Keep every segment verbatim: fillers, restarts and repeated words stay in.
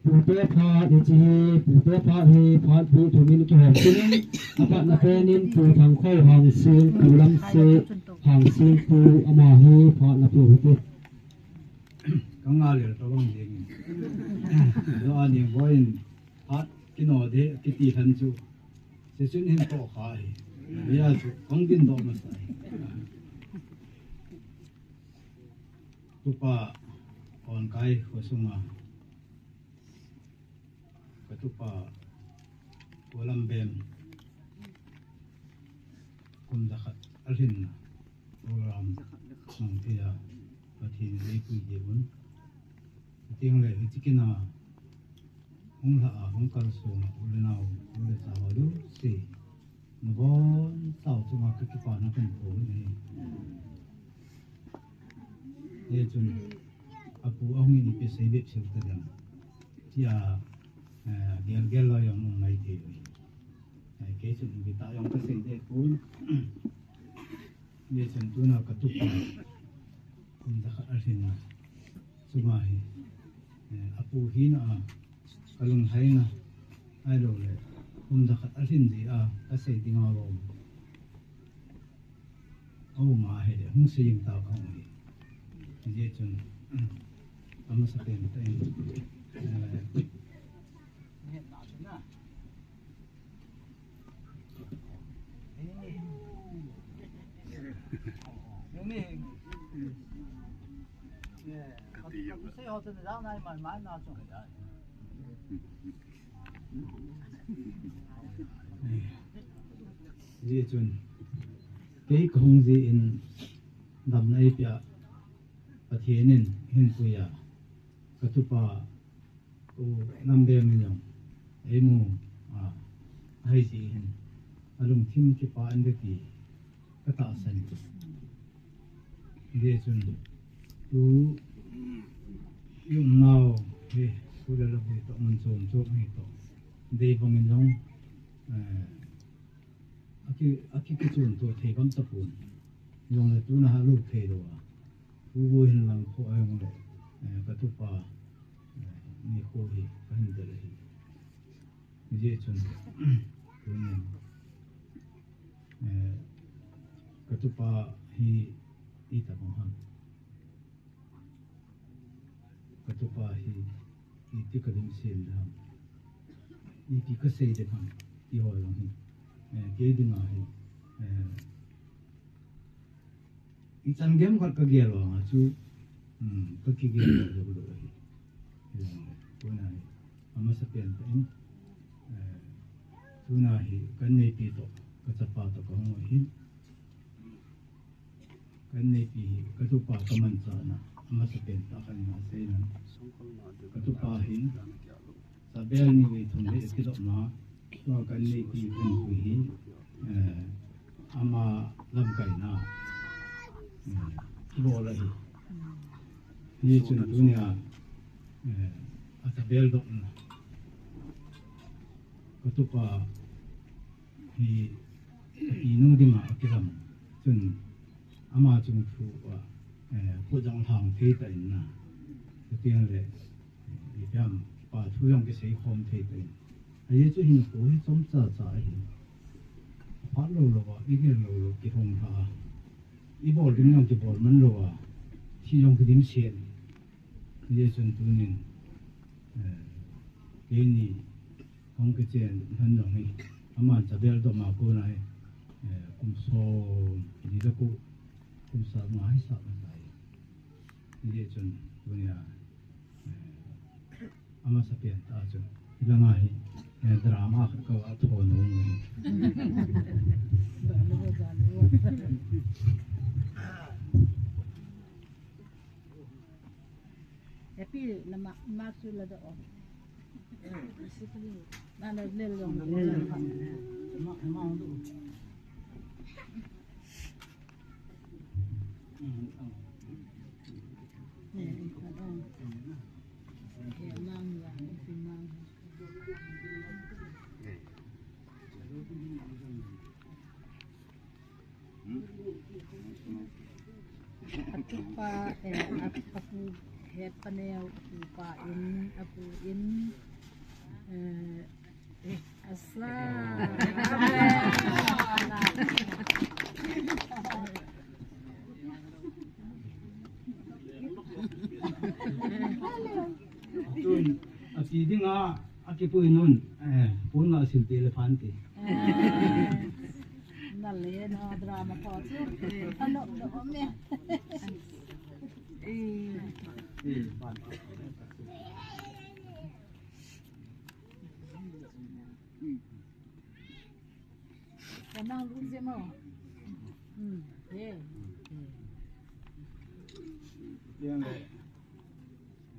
Pute phat hiche hi, pute phat hi, phat bih thum in kihom kit in, apatna pen in Pu Thangkhou Hangsing, Pu Lamse Hangsing, Pu ama hi phat na pu hite. Ka nga lel ka bang ding. Lo ani boin phat kino de kiti than chu. Session hin to kha hi. Ya chu kong din do ma sai. Tupa kon kai ko sunga. Ka tupa Pu Lambem kum jakhat alhinna program mang thei a Pathen in eipui jeh un. Chuteng le hiche kin a hung lha a hung kalsong a u le nao u le cha ho jouse nabonchau chunga ka kipana kahin phong in ahi. Hijeh chun apu ahung in ipi sei bep sei ta ding. Tia, eh, gel gel lou jong um mai thei uve. Eh, kei chun ipi tah jong kasei deh pon. Hijeh chun tuna ka tupa kum jakhat alhinna chunga hi, eh, apu hina a kalunglhaina ahilou le kum jakhat alhin jeh a kasei dinga lou. Auma ahile hung sei jeng tau kahung hi. Hijeh chun, amasapen tah in, eh, Hijeh chun, kei kahung jeh in damna eipeh a, Pathen in ahin pui a, ka tupa U Lambem in jong eimu a, ahijeh hin alungthim kipah in ding ti katahsan. Hijeh chun tu i umnau hi, tu le lou hi toh, mun chom chom hi toh, dei bang in jong, eh, aki, aki kichun to thei bam tapon. Jongle tuna ha lou thei lou a. Tu bu hin lang kho a jongle, eh, ka tupa, eh, nikho hi kahin del ahi. Hijeh chun, tunin, eh, ka tupa hi itobang ham. Ka tupa hi iti kadimset ding ham. Iti kasei ding ham. Ti ho jong hi. Eh, kei dinga hi. Eh, ichan gei khat kagel vanga chu, um, kakigel lou lou ahi. Hilai le, tuna hi, amasapen tah in, eh, tuna hi, kaneipi toh, kachapa toh kahung u ahi. Kaneipi hi, katupa kamanchahna, amasapen tah kahin sei nan. Katupa hi, Sabel ni vei thum vei akidoh ma, tua kaneipi kanpui hi, eh, ama lamkaina, eh, kibol ahi. Hijeh chun tunia, eh, asabel dohna. Katupa hi, inu dinga akilam. Chun ama chung thu a, eh, khut jong lhang thei tah in na. Chuteng le, Ipi ham, kipa thu jong kisei khom thei tah in. Ajeh chu hinkho hi chomcha cha ahi. Aphat lou lou a, igel lou lou, kihong lha a. Ibol ding jong kibol man lou a. Thi jong kidimset. Ajeh chun tunin, eh, keini hung kichen lhon jong hi. Aman chabel doh ma kona hi, eh, kum som, ni le ko, kum sat nga hi sat na tai. Ajeh chun tunia, eh, amasapen tah chu. Hilanga hi, eh, drama khat ka va tho nom u hi. Happy na ma, ma chu la doh. Na la le long. Atupa, eh, a, apu, he paneo, atupa in, apu in, Ti dinga, akipui nun, eh, pun nga sil ti le phan ti. Na le na drama ko chu. Ano, no, me. Eh, phan. Kanang lung je mo. Hmm, eh. Yang le.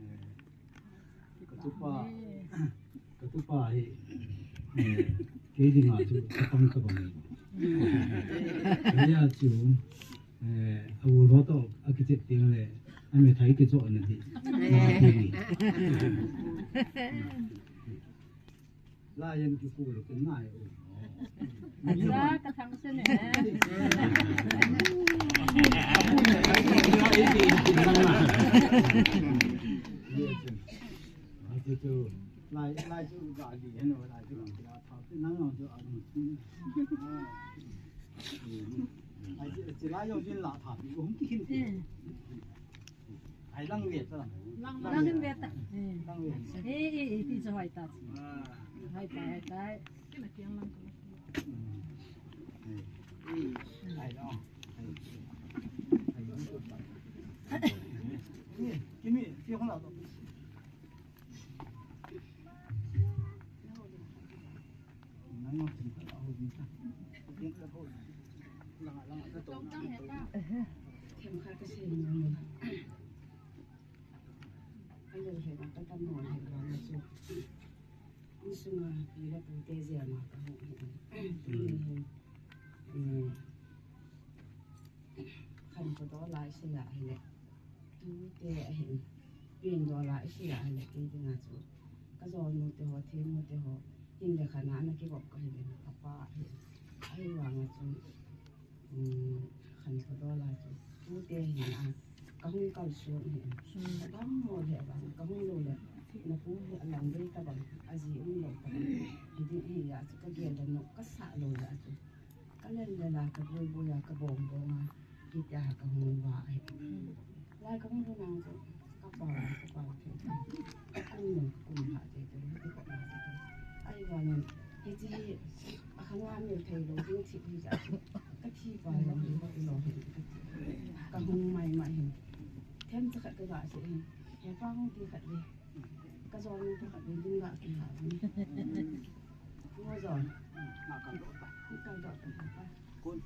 Eh, katupa. Katupa hi. Eh, kei dinga chu kapang kapang. Kei a chu. Eh, a u lo to, akichep ting le. Ame thai kicho na di. Eh. Lai yan kipu le kin nai u. Sa ka thang se ne. Lai, lai chu ga di hen, lai chu ga di, a tha te nang yong chu a dong. Lai chu, chu lai yong jin la tha pi ko hung ki hin. Ai lang ve ta. Lang ve ta. Lang ve. Eh, eh, eh, ti chu hoi ta. Hoi ta, hoi ta. Ai lang. Ai. Ai. Kimi, ti hong la. Themkhat kasei nom e. Alou hela katam mo hela na chu. Insunga pi le pute jia ma kahung hi. Tuni hi. Hmm. Khankho dola isi la hile. Tute ahin. Pin dola isi la hile. Kei dinga chu. Kajolnu te ho, themnu te ho. Hin le khan a ana kivop kahile. Kapa ahin. Ahivanga chu. Hmm, khankho dola chu. Tute hin a. Kahung kalson hi. Hmm. Kadam mo le vang. Kahung lou le. Napu hi alang dei tabang. Aji um lou tabang. Hiding hi a chu kagel le no. Kasa lou le a chu. Ka len len a, ka boi boi a, ka bong bong a, hitia ka hung va ahi. Lai ka hung lhun a chu, ka pau, ka pau thei. Ka kum lon, ka kum lha thei, thei, hiti ka na chu. Ahivangin, hiche hi, akhang a mil thei lou ding thip hi ja chu. Ka thi pa lou hi, ka ti lou hi, ka ti. Ka hung mai mai hi. Themcha khat ka ga sei hi. He pa hung ti khat le. Ka jong ni ka building ga ki ha ni. Ngo jong. Na kan do ta. Kan do ta. Kun.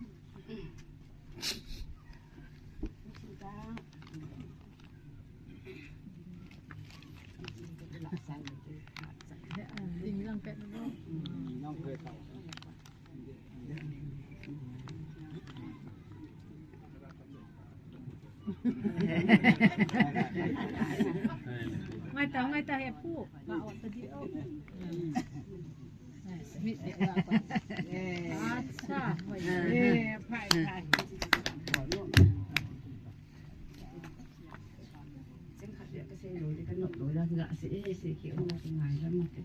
Ni ta. La sai ni. Ding lang pet no. Lang pet ta. Ngai ta, ngai ta, he pu. Ma o ta di o. Mit de la pa. Acha, eh, phai, phai. Chen khat le ka sei lo de ka nok lo la ga se, eh, se ki o na ki ngai la ma te.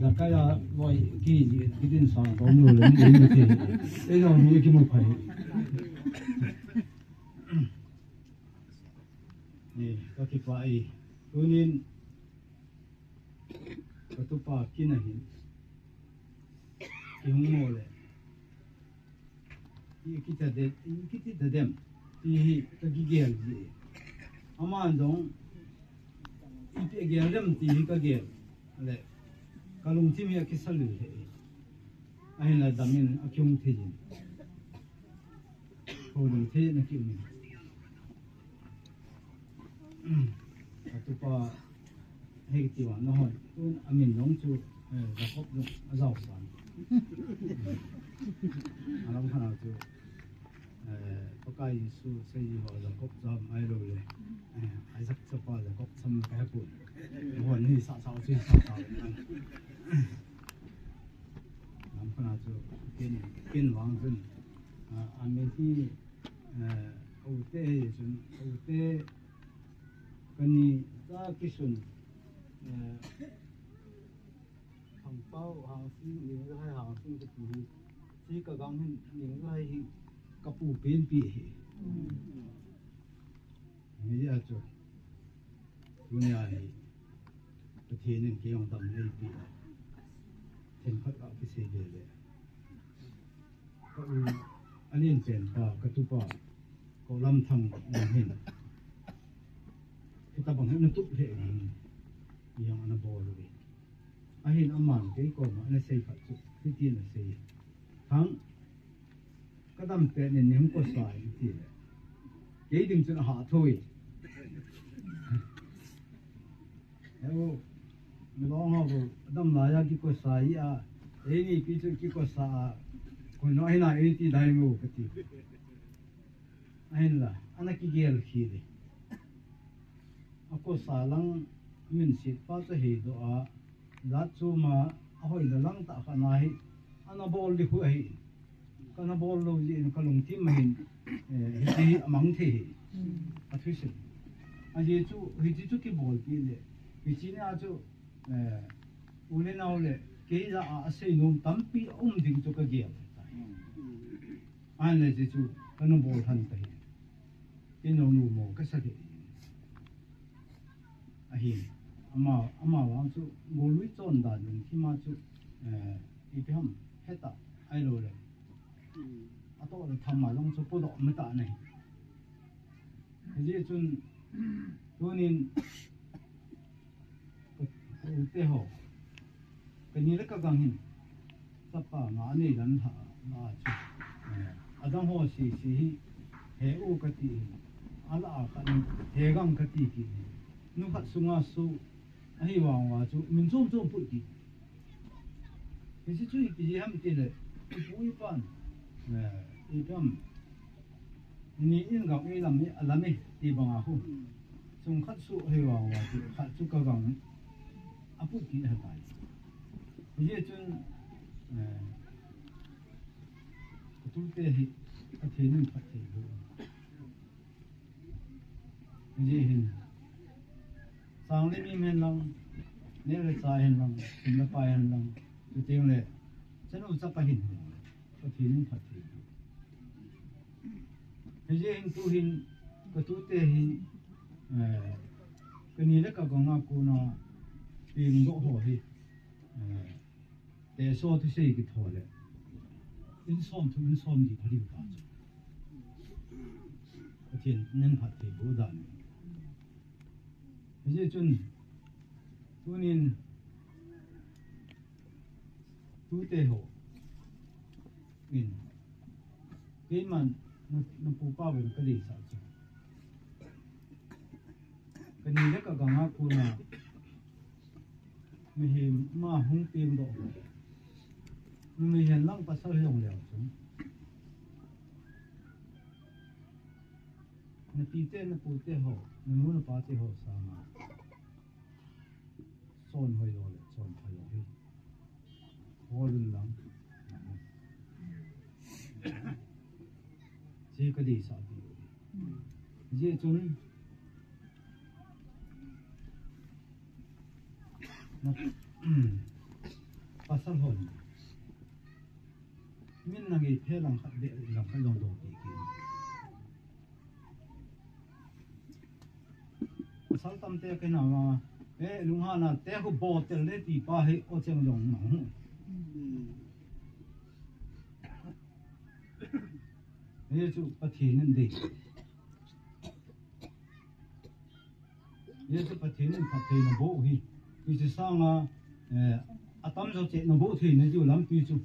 Jakaya voi ki, ki din sa ko nu le ni ni ki. E no ni ki mu phai. Ni ka kipah e. Tunin ka tupa kin ahin. Ki hung mo le. I kiti dem, i kiti dem, ti hi ka kigel ji. Aman jong, ipi agel dem ti hi ka gel. Le, ka lungthim hi akisa lul e. Ahinla damin akihung thei jin. Ko lungthim na ki um. Ka tupa hei ti wa na hon. Tun amin jong chu, eh, Jacob jong a jao san. Alam khana chu, eh, Pakai Jesu sei ho Jacob jam ai lo le. Eh, Isaac chapa Jacob sam ka pu. Hon ni sa sa chu sa sa. Alam khana chu kin, kin wang chun, ah, amin hi, eh, ute hi chun, ute Kani ta kisun, eh, Thangpao Hangsing, Linglhai Hangsing kati hi, chi ka gang hin Linglhai hi ka pu penpi hi. Pathen in kei jong damna eipe a, themkhat a kisei lele. Ka u, alenpen pa, ka tupa, ka u Lamthang jong hin, hitabang hi ana tup lheh ding, ti jong ana bol uve. Ahin aman kei koma ana sei khat chu, hitin ana sei. Thang, ka dam pet in nang kosa in, ati le. Kei ding chun aha thou e. He u, mi long ho u, dam laiya kikosa a, eini pi chu kikosa a, koi no hina eiti dai mo kati. Ahinla, ana kigel khel e. Akosa lang minset pa chu heidoh a, jat chom a, ahoi le lang tah khat na hi, ana bol ding khu ahi. Kana bol lou jeh in ka lungthim a hin, eh, hiche hi amang thei hi. Athusim. Ajeh chu, hiche chu kibolpi le, hiche nia chu, eh, u le nao le, kei jah a asei nom tampi aum ding chu ka gel tai. Ahinla hiche chu, kana bol lhon tai. Kei nao nu mo kasa thei. Ahin, ama, ama vang chu, golui chon dan in kima chu, eh, ipi ham, hetah, ahilou le. Atoh le tham a jong chu podoh mata nahi. Hijeh chun, tunin, ka, ka u te ho. Ka ni le ka gang hin. Chapa nga anei dan lha, lha chu. Eh, adang ho sese hi, he u kati hi. Ala a khat in, he gang kati kit hi. Nu khat sunga su, ahi vang uva chu, min chom chom put kit. Hiche chu ipi jeh ham ti le, ipu ipan, eh, ipi ham. Ni in gang e lam e, a lam e, ti banga khu. Chung khat su ahi vang uva chu, khat chu ka gang aput kit ahitai. Hijeh chun, eh, ka tute hi, Pathen in phatthei boh. Hijeh hin, chang le mi hen lang, neh le chah hen lang, sum le pai hen lang, chuteng le, chanu chapa hin, Pathen in phatthei boh. Hijeh hin tuhin, ka tute hi, eh, ka ni le ka gang a kona pengdoh ho hi, eh, teso thusei kitho le, in som thu, in som di pha diu ta chu. Pathen in phatthei boh dan. Hijeh chun, tunin, tute ho in, keiman na, na pupa uvin ka deisah chu. Ka ni le ka gang a kona, mihem ma hung pengdoh ho. Numei hen lang pasal jong leu chun. Na pi te, na pu te ho, na nu na pa te ho sanga. Chon hoi lou le, chon phai lou hi. Hol un lang. Hiche ka deisah pi. Hijeh chun, na, pasal hon. Min na ngei phe lang khat beh lang khat jong doh kit kit. Pasal tamte ka na ma, eh, lunghanna te khu botel le ti pa hi o cheng jong mang. Hichu Pathen in dei. Hichu Pathen in phatthei na boh hi. Hichu sanga, eh, atam jo cheh na boh thei na diu lampi chu.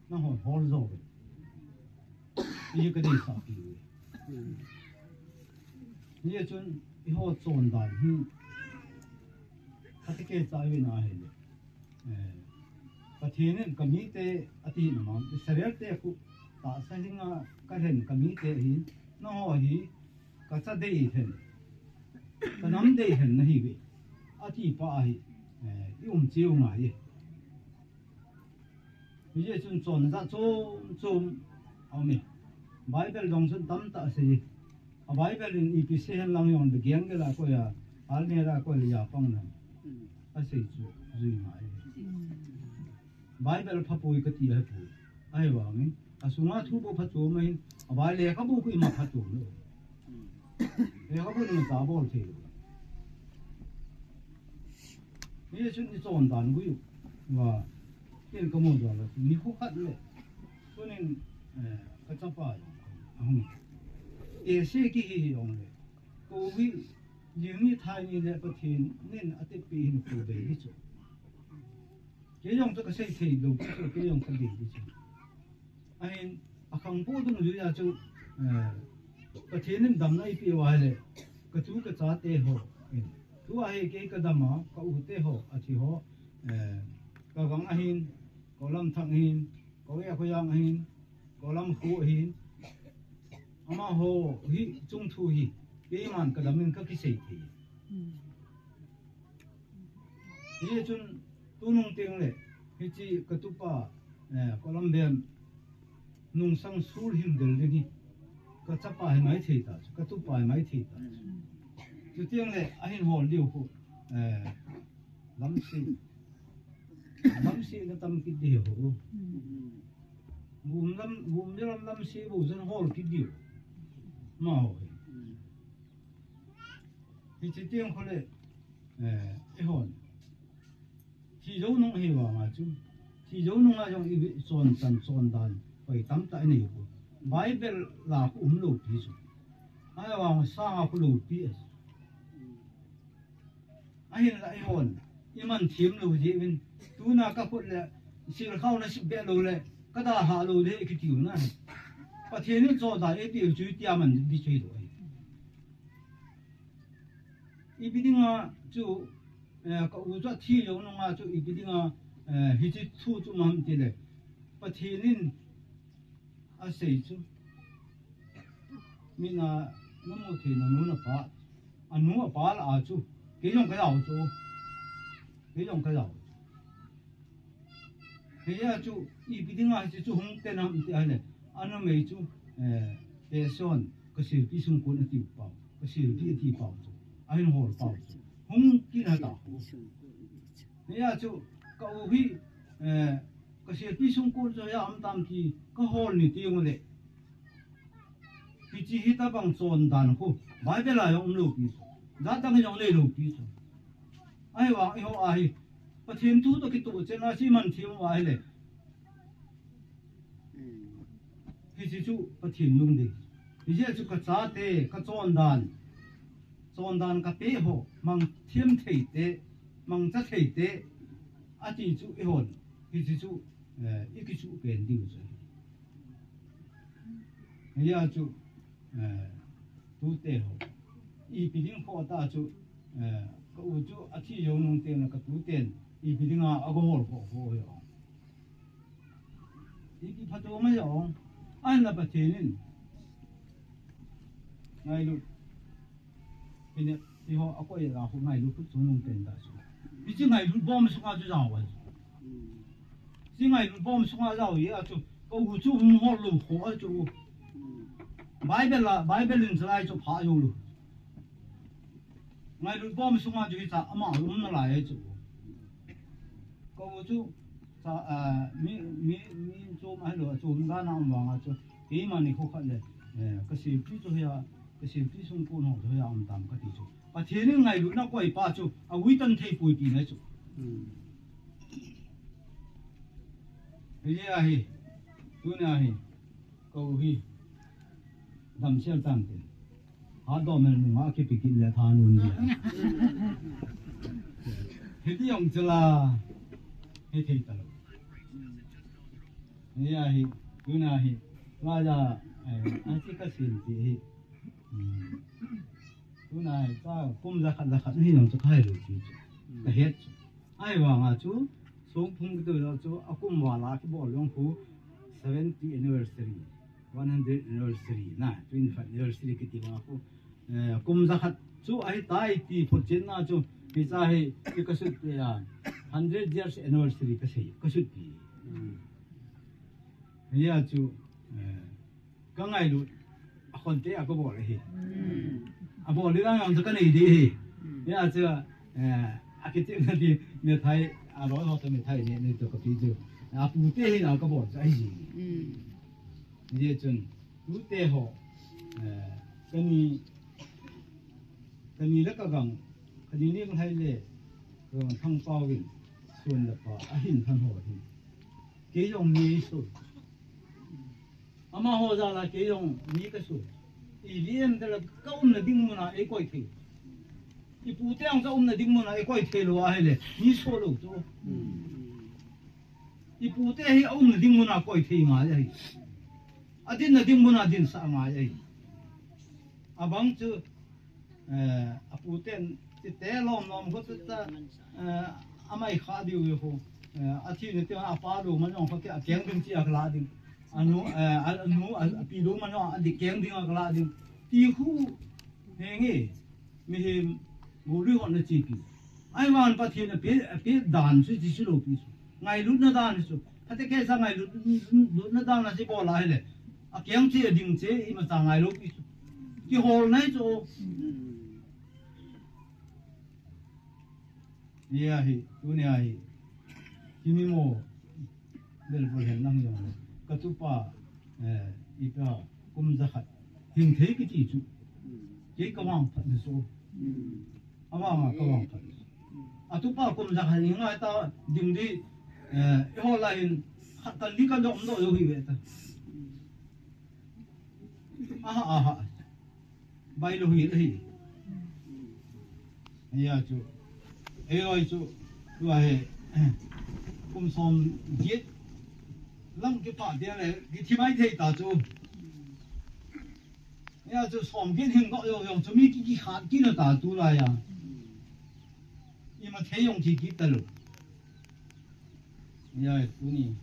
Na hol hol jo ve. Hichu ka deisah pi uve. Hichun eiho chondan hi. Khat kei cha ve na hile. Eh, Pathen in ka mite ati na ma, Israel te khu tahsa hinga ka lhen ka mite hi, nangho hi ka cha dei lhen, ka nam dei lhen nahi ve, ati pa hi, eh, i um cheu ngai e. Hijeh chun chonna jat chom chom aume. Bible jong chun tamtah asei. A Bible in ipi sei hen lang jong le geng gel a koi a, almirah a koi le japang na. Asei chu jui ngai. Bible phapoi kati ahipoi. Ahivangin, asunga thu bou phachom ahin, a Bible lekhabu khu ima phachom lou. Lekhabu in ima cha bol thei lou. Hichun i chondan gui u. Wa, ken ka mu jong le, ni khu khat le. Tunin, eh, ka chapa jong ahung. Te se kihi jong le. Ko wi, jing ni thai ni le Pathen in atepi hin ko be ni chu. Kei jong chu ka sei thei lou chu, kei jong ka be ni chu. Ahin, akhangpu dungjui a chu, eh, Pathen in damna eipeh uva ahile, ka tu ka chate ho in. Tua hi kei ka dam a, ka u te ho, athi ho, eh, ka gang ahin, ka lam thang ahin, ka u a khoyang ahin, ka lam khu ahin. Amaho hi chung thu hi, keiman ka dam in ka kisei thei. Hichun tunung teng le, hiche ka tupa, eh, ka lam bem, nungsang sul him del ding hi, ka chapa hi mai thei ta chu, ka tupa hi mai thei ta chu. Chuteng le, ahin hol diu khu, eh, lamsi, lamsi na tam kit diu khu. Gum lam, gum lam lamsi bu jan hol kit diu. Amaho hi. Hiche teng khu le, eh, eihon. Thi jou nung hi vang a chu. Thi jou nung a jong i chondan, chondan. Hoi tamtah i nei u. Bible la khu um lou pi chu. Ahivang sanga khu lou pi a. Ahinla eihon. I man thim lou jeh in. Tuna ka khut le, sil khau na sip be lou le, ka dalha lou le, i kiti u na. Pathen in chondan eipeh u chu tia man di chu hilou ahi. Ipi dinga chu, eh, ka u chu athi jou nunga chu ipi dinga, eh, hiche thu chu um ham tile, Pathen in asei chu. Mina namu thei na nu na pa, anu apa lah a chu. Kei jong ka jao chu. Kei jong ka jao. Hiya chu, ipi dinga hiche chu hung ten ham ti ahile, anumei chu, eh, Teson, ka silpi sungkon ati pau, ka silpi ati pau chu, ahin hol pau chu, hung kit ha ta. Hiya chu, ka u hi, eh, ka silpi sungkon chu hiya um tam ti, ka hol ni ti u le. Hiche hitabang chondan khu, Bible a jong um lou pi chu. Jat dang jong nei lou pi chu. Ahivang eiho a hi, Pathen thu toh kitoh chen a chu i man thim uva ahile. Hiche chu Pathen lungdei. Hijeh chu ka chate, ka chondan. Chondan ka pe ho, mang thim thei te, mangcha thei te, ati chu eihon. Hiche chu, eh, i kichu pen diu chu. Hiya chu, eh, tute ho. Ipi ding kho ta chu, eh, ka u chu athi jou nung teng le ka tuten. Ipi dinga aga hol kho kho hi o. Ipi phatah mai o. Ahinla Pathen in. Ngailut. Hine, eiho, akoi a khu ngailut khu chungnung pen ta chu. Hiche ngailut bom sunga chu jao a chu. Hiche ngailut bom sunga jao a chu. Ka u chu hung hol lou kho a chu. Bible a, Bible in chalai chu pha jou lou. Ngailut bom sunga chu hicha ama um nalai a chu. Ka u chu, cha, ah, mi, mi, mi chom ahilou, chom dan a um vang a chu. Keima ni khu khat le, eh, ka silpi chu hiya, ka silpi sungkon ho chu hiya um tam ka ti chu. Pathen in ngailutna koi pa chu, a uitan thei poi tina chu. Hiya hi, tuna hi, ka u hi, damsel tan tin. Ha do mel nunga kipi kit le tha nun dia. Hiti jong chu la, hithei talou. Hiya hi, tuna hi, la ja, eh, ansi ka sin ti hi. Hmm. Tuna hi, ta kum jakhat jakhat hi nang chu ka hei lou ti chu. Ka het chu. Ahivang a chu, songphung kiti jong chu, akum val a kibol jong khu, seventy anniversary, one hundred anniversary na, twenty-five anniversary kiti vang a khu, eh, kum jakhat chu ahitai ti photchetna chu, hicha hi, hi ka sutpi a, hundred years anniversary ka sei, ka sutpi. Hiya chu, eh, ka ngailut, akhonte a ka bol ahi. Abol ding ang chu ka nei ding ahi. Hiya chu, eh, akiti na ti mithai, aloi ho toh mithai ne, ne toh ka pi chu. Apute hi na ka bol chu ahi. Hijeh chun, tute ho, eh, kani, kani le ka gang, kani ni ka hai le, Thangpao in, sun le pa, ahin than ho hin. Kei jong mi so. Amaho jal a kei jong mi ka so. I lien te la ka umna ding mun a ei koi thei. I pu te ang ka umna ding mun a ei koi thei lou ahile, mi so lou chu. I pu te hi a umna ding mun a koi thei ngai ahi. A dinna ding mun a dinsah ngai ahi. Abang chu, eh, a pu ten ti te lom lom kho chu ta, eh, a mai kha diu ve kho. Eh, a thi ni te a pa lu man jong kho ke a keng ding chi a kala ding. A nu, eh, a nu, a, a pi lu man jong a di keng ding a kala ding. Ti khu henge. Mihem, gului hon na chi pi. Ahivangin Pathen a pe, a pe dan chu chi chu lou pi chu. Ngailutna dan chu. Phatecha ngailut, lutna dan a chi bol a hile. A keng che, a ding che, imacha ngai lou pi chu. Kihol nai chu. Hia hi, tunia hi. Kimi mo. Bel bol hen lang jong. Ka tupa, eh, ipa, kum jakhat. Hing thei kiti chu. Kei ka vangphat na chu. Ama ma ka vangphat. A tupa kum jakhat hing ngai ta ding di, eh, i hol a hin khat kal li ka dom doh lou hi ve ta. Aha, aha. Bai lou hi, hi. Hia chu. Ei loi chu. Tua he. Kum som get. Lang kipa dia le, kithi mai thei ta chu. Hia chu som get hing ko yo yo chu mi ki, kikhat kit na ta tulai a. Ima thei jong ki kit ta lou. Hia tuni,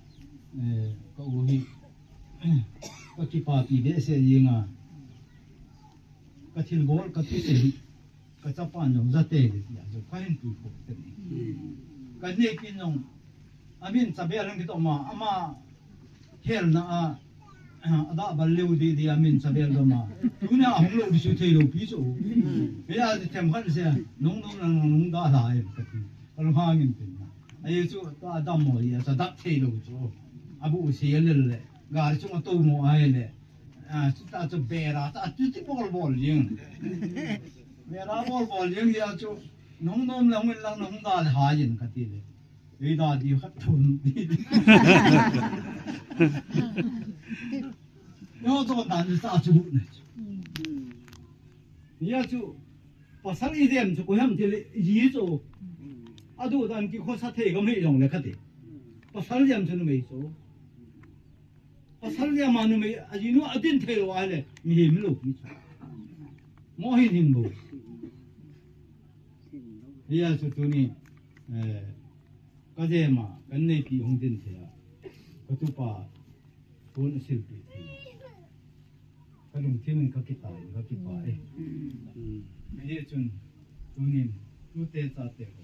eh, ka u hi, ka kipapi behseh jeng a, ka thilbol, ka thusei hi, ka chapa jong jate le tia chu ka hin pui khop te ni. Ka neipi jong, amin Chabel hung kitom a, ama helna a, a da bal leu di di amin Chabel dom a. Tunia ahung lou di chu thei lou pi chu. Hia themkhat se, nung nung nung nung da la em ka ti. Ka lunghang in tin. Ahi chu, tua dam mo hi, a sa dak thei lou chu. A bu si a lel le. Gari chung a tou mo ahi le. A, chu ta chu bera, ta chu ti bol bol jeng. Bera bol bol jeng hia chu. Nung nom lang, min lang, nung da le ha jeng ka ti le. Ei da di khat thun di. Yo, chu dan sa chu ne. Hia chu. Pasal ijat chu koi ham ti le, ji chu. Aduh dan kikhosa thei gam hi jong le kati. Pasal ijat chu numei chu. Pasal ijat ma numei, ajinu adin thei lou ahile, mihem lou pi chu. Mo hin hin bo. Hia chu tuni, eh, ka jema, ka neipi hung din thei a. Ka tupa, Tun a silpi thei. Ka lungthim in ka kitai, ka kipa e. Hijeh chun, tunin, tute chate ho.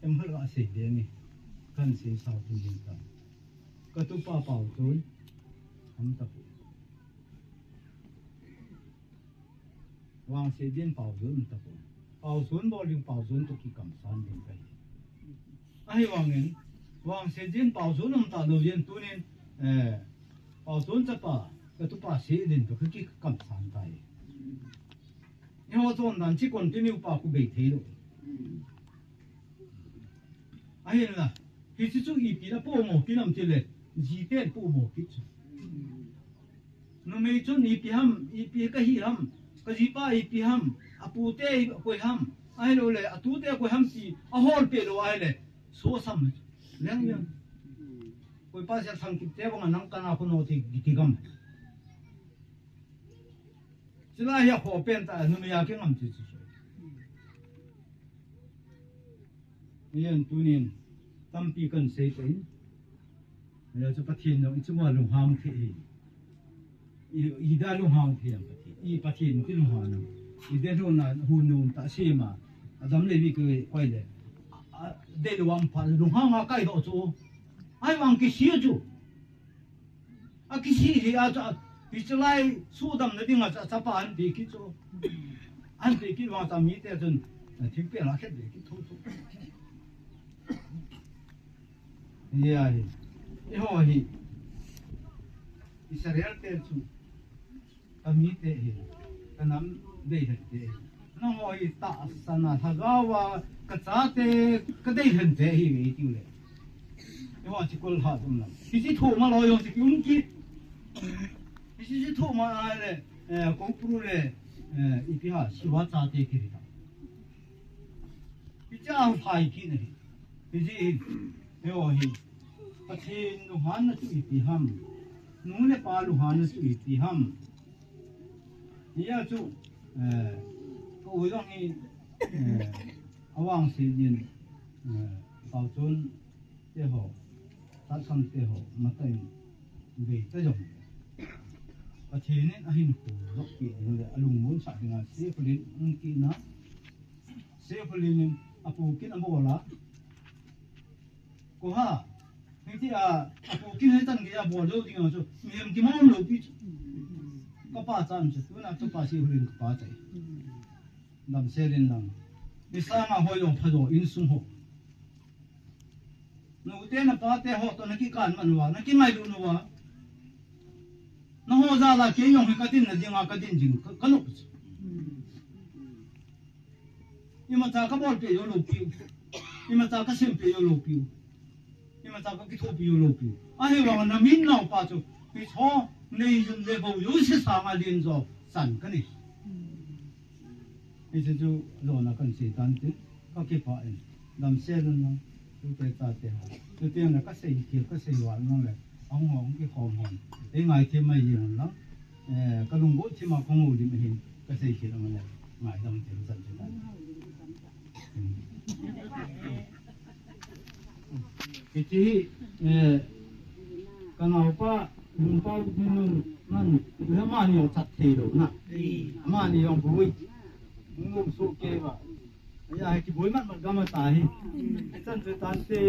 Em hal a sei de ni. Kan sei sao tu jin ta. Ka tupa Paosun. Am ta pu. Vangsetdin Paosun ta pu. Paosun bol ding Paosun to kikamsan ding kai. Ahivangin, Vangsetdin Paosun um ta lou jeh in tunin, eh, Paosun chapa, ka tupa Setdin to kikamsan tai. Eiho chondan chu continue pa khu bei thei lou. Ahinla, hiche chu ipi na pomo kit ham tile, jiten pomo kit chu. Numei chun ipi ham, ipi kahi ham, ka jipa ipi ham, apute koi ham, ahilouleh atute koi ham ti, ahol peh lou ahile, sosam leng leng. Koipa sia sang kit te banga nang kana kono ti, ti gam. Chulai hi akhoh pen ta, numei a kingam chu chu. Hijeh in tunin, tampi kan sei pen. Hijeh chu Pathen jong ichunga lunghang thei hi. I, ida lunghang thei ham Pathen. I Pathen kilunghang ham. Ida lhun a, hun nom ta sema. Adam le Evi koi, koi le. A, a, deilou vang pha lunghang a kaidoh chu. Ahivang kisih chu. Akisih hi a chu, hiche lai sudamna dinga chu, achapa ahin pe kit chu. Ahin pe kit vang chu mite chun, thingpel a khet ve kit thotho. Hijeh a hi. Eiho hi. Israel te chu. Ka mite hi. Ka nam dei hen te hi. Nangho hi tahsan a lhagao a kachate kadei lhente hi ve tiu le. Eiho chi kol ha dum lam. Hichi thoma loi ho chi ki um ki. Hichi chi thoma a le, eh, Koupru le, eh, ipi ha, Siwa chate ki ri ta. Hichi a phai ki ne. Hichi hi. Eiho hi. Pathen lunghanna chu ipi ham. Nu le pa lunghanna chu ipi ham. Hia chu, eh, ka u jong hi, eh, avangse in, eh, Paochon te ho, Tatsam te ho, mata in, vei ta jong. Pathen in ahin khu lok pi ding le, alungmon sah dinga, Seikholin, um ki na, Seikholin in, apu kin abol a, Ko ha. Hiti a, apu kin he tan ke a bol lou ding a chu. Mihem ki mom lou pi chu. Ka pa chan chu. Tuna chu pa Seikholin ka pa tai. Damsel in lang. Ni sanga hoi jong pha jo insung ho. Nu te na pa te ho to na ki kan man wa, na ki ngai lu nu wa. Na ho ja la ke jong he ka din na ding a ka din jing ka, ka lou chu. Imacha ka bolpeh jou lou piu. Imacha ka sempeh jou lou piu. Imacha ka kithopi jou lou piu. Ahivang a na min nao pa chu. Hicho, nei jun le bou jouse sanga len jo chan ka nei. Hichu chu jona kan sei tan tin. Ka kipah in. Damsel un lang. Tute chate ho. Tute na ka sei khel ka sei val nang le. Ahung hong kikhom hon. Ei ngaithim mai jeng un lang. Eh, ka lunggot thim a ka ngol dim ahin, ka sei khel a man le, ngaidam thim chan chu tan. Hmm. Hiti hi, eh, ka naopa, lungpa dinun man, amani jong chat thei lou na. Amani jong bui. Ngum su ke ba. Aya hi kibui mat mat gam a ta hi. Chan chu tan te.